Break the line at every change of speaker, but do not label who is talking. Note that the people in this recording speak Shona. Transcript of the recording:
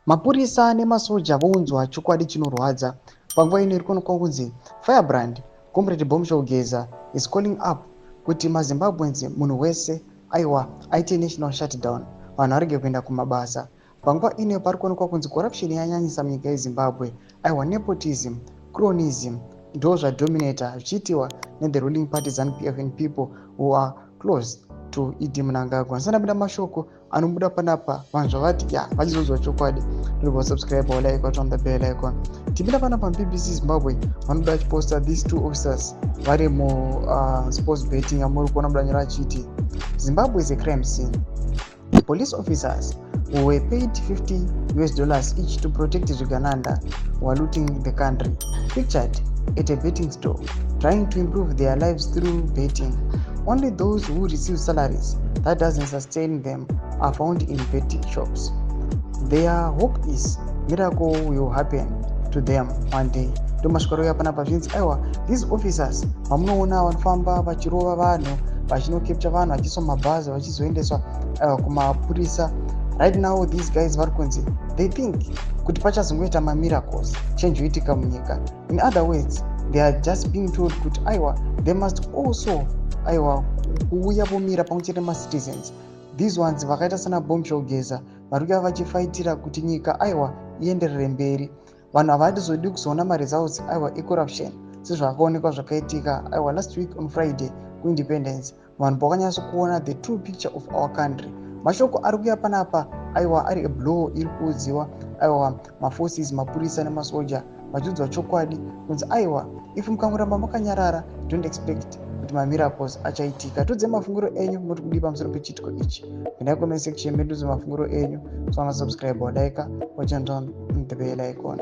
Mapurisa nemasoja vounzwa chokwadi chinorwadza. Panguva ino iri kuonekwa kunzi firebrand Comrade Bombshell Geza is calling up kuti maZimbabweans, munhu wese, aiwa, aite national shutdown, vanhu varege kuenda kumabasa. Panguva ino pari kuonekwa kunzi corruption yanyanyisa munyika yeZimbabwe. Aiwa, nepotism, cronyism ndo zvadominata zvichiitiwa nethe ruling party ZANU-PF and people who are close to ED Mnangagwa. Ndisandapinda mashoko anobuda panapa, vanhu zvavati ya vachizonzwa chokwadi, ndobva subscribe, like, on the bell icon. Tipinda panapa, BBC Zimbabwe vanobuda vachiposta these two officers vari musports betting amuri kuona mudanyoro achiti, "Zimbabwe is a crime scene. Police officers who were paid US$50 each to protect Zvigananda who are looting the country, pictured at a betting store, trying to improve their lives through betting. Only those who receive salaries that doesn't sustain them are found in betting shops. Their hope is miracle will happen to them one day." Ndomasvikoro ya panapa. Zvinzi, aiwa, these officers vamunoona vanofamba vachirova vanhu, vachinocapture vanhu, vachiiswa mabhazi, vachizoendeswa kumapurisa. Right now these guys vari kunzi they think kuti pachazongoita mamiracles, change yoitika munyika. In other words, they are just being told kuti, aiwa, they must also, aiwa, kuuya vomira pamwe chete nemacitizens. These ones vakaita sana Bombshell Geza vari kuya vachifaitira kuti nyika, aiwa, ienderere mberi. Vanhu havatizodi kuzoona maresults, aiwa, ecorruption sezvakaonekwa zvakaitika, aiwa, last week on Friday kuIndependence, vanhu pakanyatso kuona the true picture of our country. Mashoko ari kuya panapa, aiwa, ari eblow iri kuudziwa, aiwa, maforces, mapurisa nemasoja, vachiudzwa chokwadi kunzi, aiwa, if mukangoramba makanyarara, don't expect kuti mamiracles achaitika. Tudze mafungiro enyu, muri kudii pamusoro pechiitiko ichi? Endai comment section medu, mafungiro enyu. Sona subscribe, walike, wachanton the bell icon.